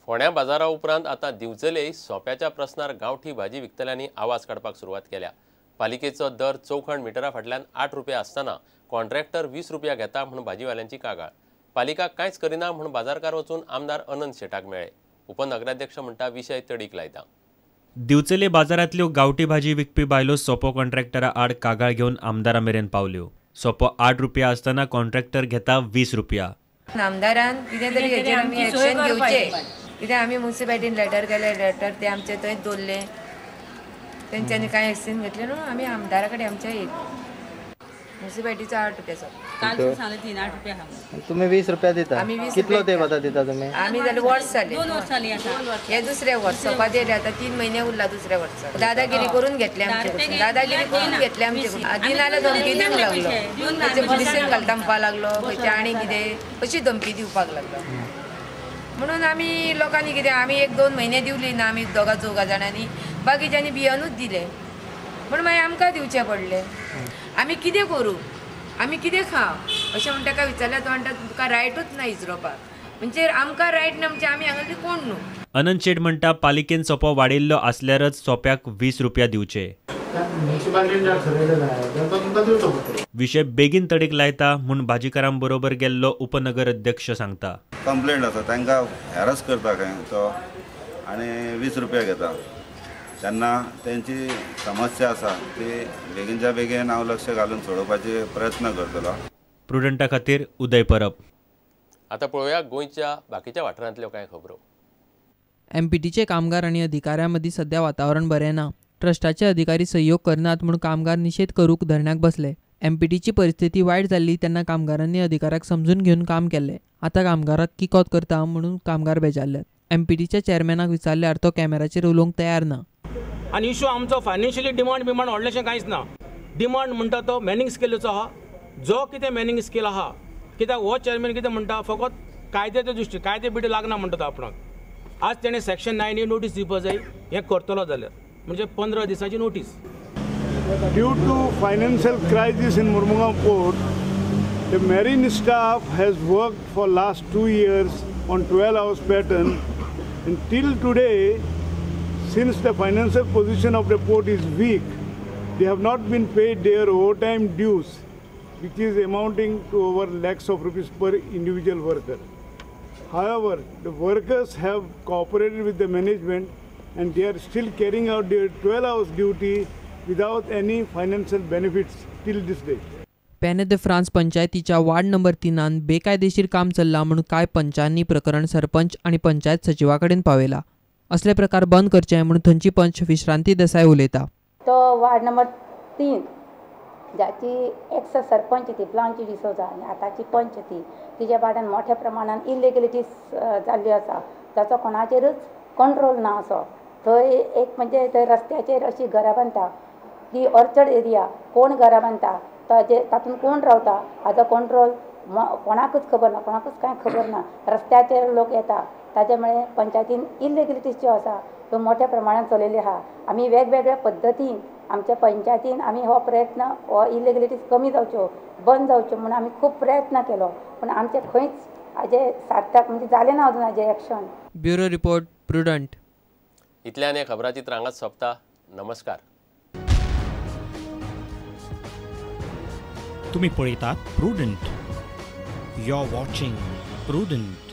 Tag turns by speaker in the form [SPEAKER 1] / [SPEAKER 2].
[SPEAKER 1] फोंड्या बाजारा उपरांत आतां दिवचले सोंप्याच्या प्रस्नार गांवठी भाजी विकतल्यांनी आवाज काडपाक सुरवात केल्या. पालिकेचो दर चौखण मिटरा फाटल्यान 8 रुपया आसतना कॉन्ट्रॅक्टर 20 रुपया घेता म्हूण भाजीवाल्यांची कागाळ. पालिका कांयच करिना म्हूण बाजारकार वचून आमदार अनंत शेटाक मेळ्ळे. उपनगराध्यक्ष म्हणटा विशय तडीक लायता.
[SPEAKER 2] दिवचले बाजारांतल्यो गांवठी भाजी विकपी बायलो सोपो कॉन्ट्रॅक्टरा आड कागाळ घेवन आमदारा मेरेन पावल्यो. सोपो 8 रुपया आसतना कॉन्ट्रॅक्टर घेता 20 रुपया.
[SPEAKER 3] आमदारान कितें तरी हेजेर आमी एक्शन घेवचें. कित्याक आमी मुन्सिपालिटीन लेटर केलें, लेटर ते आमचे थंयच दवरलें, तेंच्यांनी कांय एक्शन घेतलें न्हू. आमी आमदारा कडेन आमच्या येयले. मुन्सिपालिटीचो 8 रुपया सोपो.
[SPEAKER 4] तुमी 20 रुपया दिता. कितलो तेप आतां दिता तुमी?
[SPEAKER 3] आमी जालें वर्स जालें, हें दुसरें वर्स सोपा दिलें. आतां 3 म्हयने उरला दुसऱ्या वर्सा. दादागिरी करून घेतले आमचे कडसून, दादागिरी करून घेतले आमचे कडसून. दिनाल्या धमकी दिवंक लागलो, खंयचे पुलिसेन घालता म्हणपाक लागलो, खंयचे आनी कितें अशी धमकी दिवपाक लागलो. म्हणून आमी लोकांनी कितें आमी 1-2 म्हयने दिवली ना आमी दोगा चौगा जाणांनी, बाकीच्यांनी बियानूच दिलें म्हूण मागीर आमकां दिवचें पडलें. आमी कितें करूं, आमी कितें खावं अशें म्हण ताका विचारल्यार तो म्हणटा तुका रायटूच ना इजरोवपाक. म्हणजे आमकां रायट ना म्हणजे आमी हांगा कोण न्हू.
[SPEAKER 2] अनंत शेट म्हणटा पालिकेन सोपो वाडिल्लो आसल्यारच सोप्याक 20 रुपया दिवचे. विशय बेगीन तडीक लायता म्हूण भाजीकारां बरोबर गेल्लो उपनगर अध्यक्ष सांगता.
[SPEAKER 5] कंप्लेंट आसा तांकां हॅरस करता खंय तो आनी 20 रुपया घेता. तेन्ना तेंची समस्या आसा ती बेगीनच्या बेगीन हांव लक्ष घालून सोडोवपाचे प्रयत्न करतलो.
[SPEAKER 2] प्रुडंटा खातीर उदय परब.
[SPEAKER 1] आतां पळोवया गोंयच्या बाकीच्या वाठारांतल्यो कांय खबरो.
[SPEAKER 6] एमपीटीचे कामगार आनी अधिकाऱ्यां मदीं सध्या वातावरण बरें ना. ट्रस्टाचे अधिकारी सहयोग करनात म्हूण कामगार निशेध करूंक धरण्याक बसले. एमपीटीची परिस्थिती वायट जाल्ली तेन्ना कामगारांनी अधिकाऱ्याक समजून घेवन काम केल्लें. आतां कामगाराक किकोत करता म्हणून कामगार बेजारल्यात. एमपीटीच्या चेअरमॅनाक विचारल्यार तो कॅमेराचेर उलोवंक तयार ना.
[SPEAKER 7] आनी इशू आमचो फायनान्शियली डिमांड बिमांड व्हडलेशें कांयच ना. डिमांड म्हणटा तो मॅनिंग स्केलीचो आहा, जो कितें मॅनिंग स्केल आहा. कित्याक हो चेअरमॅन कितें म्हणटा फकत कायद्याच्या दृश्टी कायदे बिडे लागना म्हणटा तो आपणाक. आज तेणें सेक्शन 9 ही नोटीस दिवपा जाय हें करतलो जाल्यार म्हणजे 15 दिसांची notice.
[SPEAKER 8] Due to financial crisis in Mormugao port, the marine staff has worked for last 2 years on 12 hours pattern, and till today, since the financial position of the port is weak, they have not been paid their overtime dues, which is amounting to over lakhs of rupees per individual worker. However, the workers have cooperated with the management and they are still carrying out their 12 hours duty without any financial benefits till this day.
[SPEAKER 6] Penha de France पंचायतीच्या ward number 3 बेकायदेशीर काम चल्ला म्हणून कांय पंचांनी प्रकरण सरपंच आनी पंचायत सचिवा कडेन पावयला. असले प्रकार बंद करचे म्हणून थंयची पंच विश्रांती देसाय उलयता.
[SPEAKER 9] तो वार्ड नंबर 3 जाची एक्स सरपंच ती ब्लांची डिसोजा आनी आतांची पंच ती तिच्या वार्डान मोठ्या प्रमाणान इलिगलिटीज जाल्ल्यो आसा, जाचो कोणाचेरूच कंट्रोल ना असो. थंय एक म्हणजे थंय रस्त्याचेर अशी घरां बांदता, ती ऑर्चर्ड एरिया, कोण घरां बांदता ताजे तातूंत कोण रावता हाजो कंट्रोल कोणाकूच खबर ना, कोणाकूच कांय खबर ना. रस्त्याचेर लोक येता, ताजे मुळे पंचायतीन इलिगलिटीज ज्यो आसा त्यो मोठ्या प्रमाणान चलयल्यो आहा. आमी वेगवेगळ्या पद्दतीन आमच्या पंचायतीन आमी हो प्रयत्न हो इलिगलिटीज कमी जावच्यो बंद जावच्यो म्हणून आमी खूब प्रयत्न केलो, पूण आमचें खंयच हाजें सार्थक म्हणजे जालें ना अजून हाजें एक्शन.
[SPEAKER 6] Bureau report, Prudent.
[SPEAKER 1] इतल्यान हें खबराचित्र हांगाच सोंपता. नमस्कार.
[SPEAKER 10] तुम्ही पळयतात Prudent. You are watching Prudent.